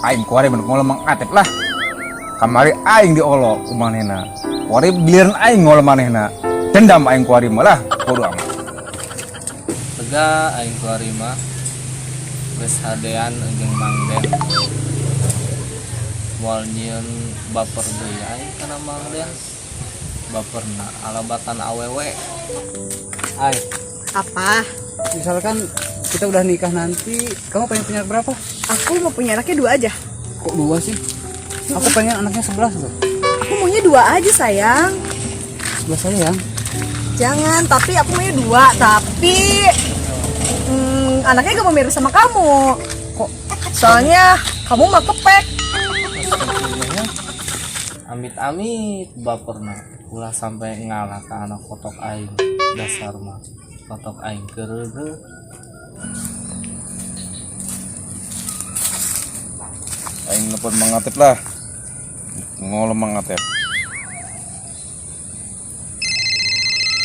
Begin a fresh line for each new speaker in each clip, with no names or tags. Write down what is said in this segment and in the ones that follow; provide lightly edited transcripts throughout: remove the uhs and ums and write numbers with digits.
Aing kuari mun ngolo Mang Atep lah. Kamari aing diolo ku manehna. Kuari giliran aing ngolo manehna. Dendam aing kuari mah lah, bodo amat.
Lega aing kuari mah. Geus hadean jeung Mang Den. Moal nyieun baper deui aing kana Mang Den. Baperna alabatan awewe. Ai.
Apa?
Misalkan kita udah nikah nanti, kamu pengen punya berapa?
Aku mau punya anaknya 2 aja.
Kok 2 sih? Aku pengen anaknya 11 loh.
Aku maunya 2 aja sayang.
11 aja yang?
Jangan, tapi aku maunya 2, tapi anaknya gak mau mirip sama kamu.
Kok?
Soalnya kamu mah kepek.
Amit-amit baperna ulah sampai ngalah ke anak kotok aing. Dasar mah kotok aing kereugeuh.
Aing nelpon Mang Atep lah. Ngolo Mang Atep.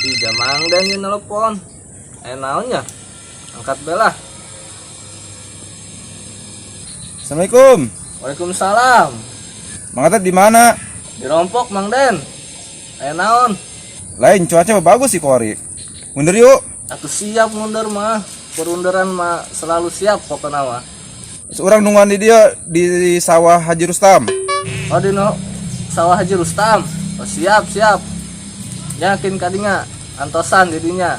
Ih, Mang Den yang nelpon. Naonnya? Angkat bela.
Assalamualaikum.
Waalaikumsalam.
Mang Atep di mana?
Di Rompok Mang Den. Naon?
Lain cuaca bagus sih kuari. Mundur yuk.
Aku siap mundur mah. Perunduran mah selalu siap pokoknya mah.
Seorang nungguan di dia di sawah Haji Rustam.
Oh, di no, sawah Haji Rustam. Oh, siap, siap. Yakin kadinya antosan jadinya.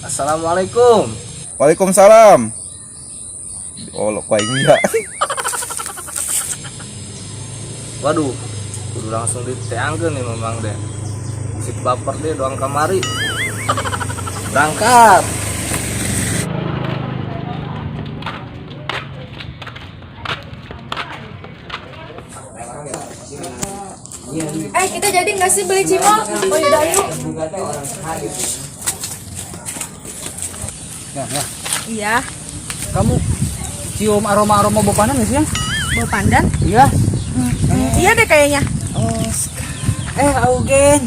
Assalamualaikum.
Waalaikumsalam. Oh, lo kuaing ya.
Waduh, kudu langsung diteangkeun nih Mang Den. Musik baper deh doang kamari. Berangkat.
Kita jadi nggak sih beli cimol? Oh yaudah yuk.
Ya, ya.
Iya.
Kamu cium aroma-aroma bau pandan nggak sih, Yang?
Bau pandan?
Iya.
Iya deh kayaknya.
Oh, Augen.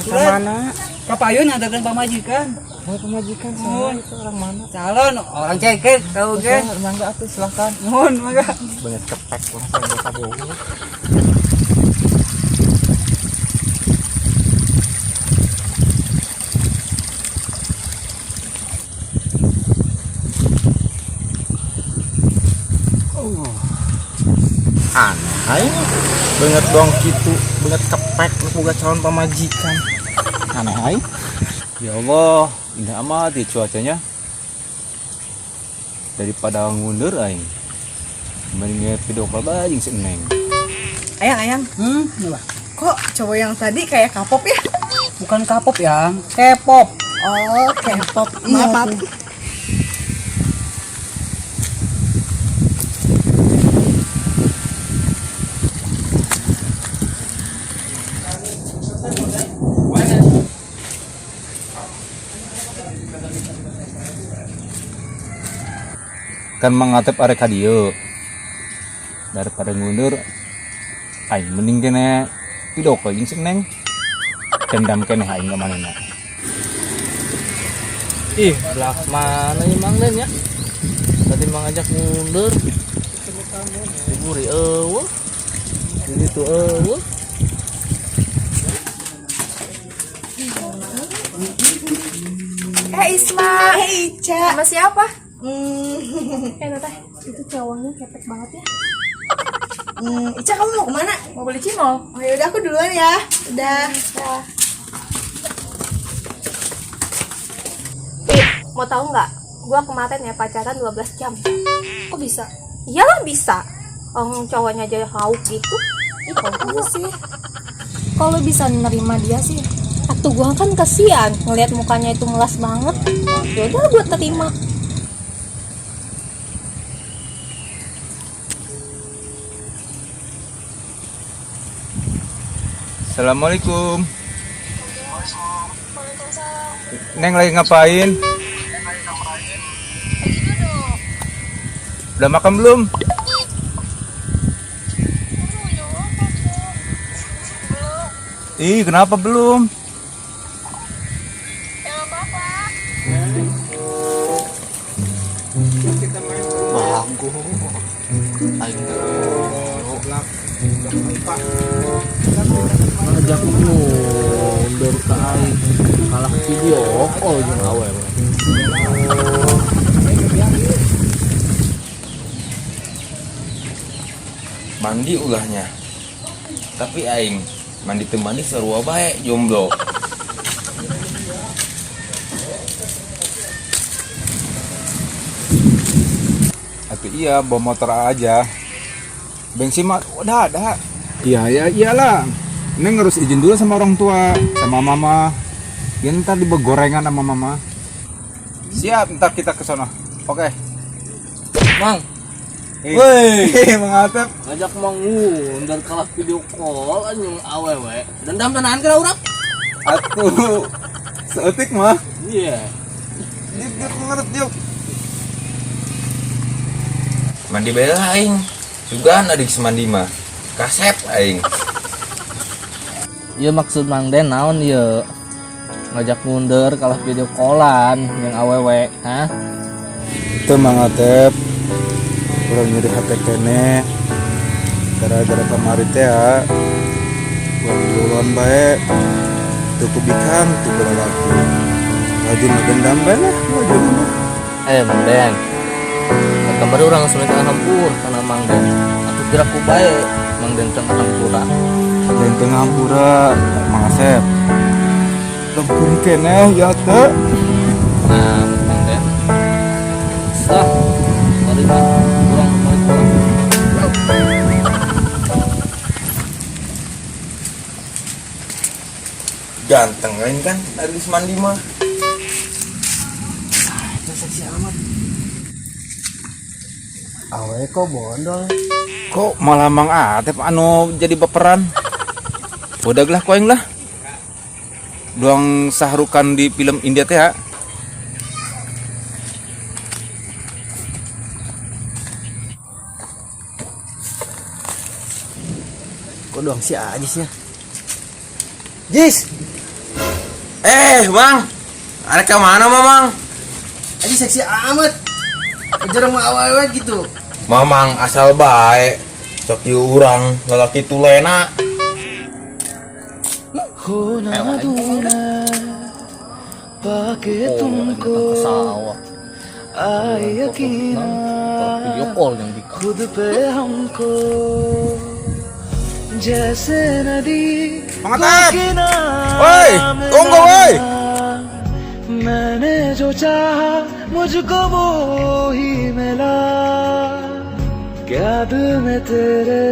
Ke
mana?
Kapayun nganterkeun pamajikan.
Oh, pamajikan
saya.
Itu orang mana?
Calon orang cekek, Augen.
Mangga atuh silakan.
Nuhun, mangga.
Banyak kepek orang saya bosa bohong. Aneh aing banget dong gitu, banget kepek boga calon pamajikan. Aneh aing.
Ya Allah, indah amat ya cuacanya. Daripada ngundur aing. Mending video call bae jeung si Neng.
Ayang, ayang.
Apa?
Kok cowok yang tadi kayak K-pop ya?
Bukan K-pop yang, K-pop.
Oh, K-pop. Maaf, maaf.
Kan Mang Atep arek ka dieu. Daripada ngundur aing mending kene video call jeung si Neng. Dendam keneh aing ka manehna.
Ih, belah mana ya Mang Den ya? Tadi Mang ajak mundur. Diburi eueuh. Ini tuh eueuh.
Isma. Ica.
Sama siapa?
Teteh,
itu cowoknya kepek banget ya.
Ica, kamu mau kemana?
Mau beli cimol.
Oh yaudah, aku duluan ya. Udah.
Ya. Ih, mau tahu nggak? Gua kemarin ya pacaran 12 jam.
Kok bisa?
Iyalah bisa. Orang cowoknya aja hauk gitu. Ih, kok
Iya sih. Kalau bisa nerima dia sih.
Atau gua kan kasihan ngelihat mukanya itu melas banget. Ya udah gua terima.
Assalamualaikum. Neng lagi ngapain? Udah makan belum? Ih, kenapa belum?
Bagus.
Aing ngajak mundur ka aing kalah video call jeung awewe.
Mandi ulahnya. Tapi aing mandi teu mandi sarua bae jomblo.
Atuh iya, bawa motor aja. Bensin mah udah ada. Iya ya iyalah. Neng harus izin dulu sama orang tua, sama mama. Ya ntar dibawa gorengan sama mama. Siap, ntar kita ke sono. Oke.
Mang,
Woi, Mang Atep.
Ngajak mang mundur kalah video call anjing awewe. Dendam tenan kira urang.
Atuh saeutik mah.
Iya.
Diuk, diuk, ngerut, diuk.
Mandi bae lah aing. Sugan adik semandi mah. Kasep aing.
Iya maksud Mang Den naon ieu? Ngajak mundur kalah video callan yang awewe, hah?
Itu Mang Atep. Kurang nyeri hati kene. Gara-gara kamari teh ya. Kurang duluan bae. Tuh kubikan, tuh lalaki. Laju mah dendam bae lah, laju mah.
Mang Den. Kan kamari urang langsung minta hampur kana Mang Den. Atuh kira ku bae Mang Den teu hampura.
Dan tengah hampura Mang Asep. Lempur keneh ya teh.
Nah, Mang Den. Sah. Mari lah, urang balik urang.
Ganteng lain kan dari mandi mah.
Seksi amat. Awe kok bondol.
Kok malah Mang Atep anu jadi baperan? Udah lah koeng lah. Doang Shahrukan di film India teh ya.
Kok doang si Ajisnya? Jis,
Bang. Arek ka mana, Mamang?
Ajis seksi amat. Kejar sama awewe gitu.
Mamang asal bae. Sok ieu urang lalaki tulena.
Oh, sawah. Video call yang di
Mang Atep. Woi, tunggu woi.
मैंने जो चाहा मुझको वो ही मिला क्या दिल में तेरे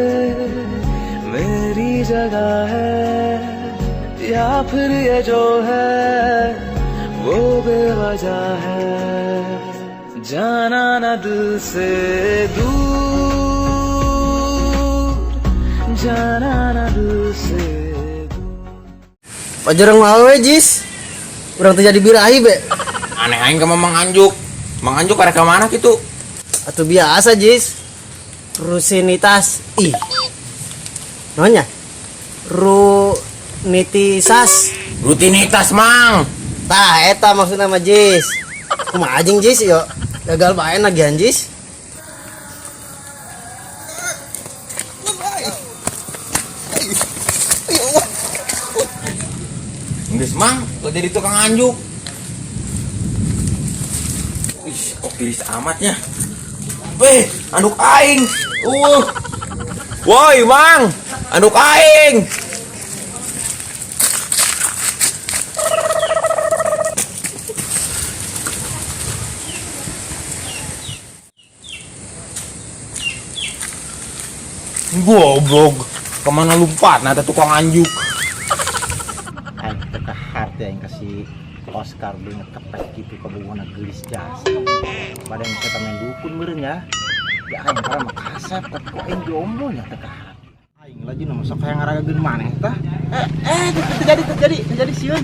मेरी जगह है या फिर ये जो है वो बेवजह है जाना न दिल से दूर जाना न दिल से
Pajarang awewe Jis. Urang teh jadi birahi be.
Aneh aing ka Mamang Anjuk. Mang Anjuk arek ka mana kitu?
Atau biasa Jis. Rusinitas. Ih. Nonya? Runitisas.
Rutinitas, Mang.
Tah eta maksudna mah Jis. Kumaha jeung Jis yo? Gagal bae nagihan Jis.
Geus Mang, lo jadi tukang anjuk. Ih, kok tiris amatnya. Weh, anduk aing. Woi, Mang, anduk aing. Goblok, kemana lompat nah tukang anjuk.
Aing teu kaharti aing kasih Oscar beungeut kepek gitu kabungona geulis jasa. Badan kita main dukun meureun ya. Ya aing karena mah kasep tapi kok aing jomblo nya teu kaharti. Aing lagi nu sok hayang ngaragageun maneh tah. Terjadi terjadi terjadi sieun.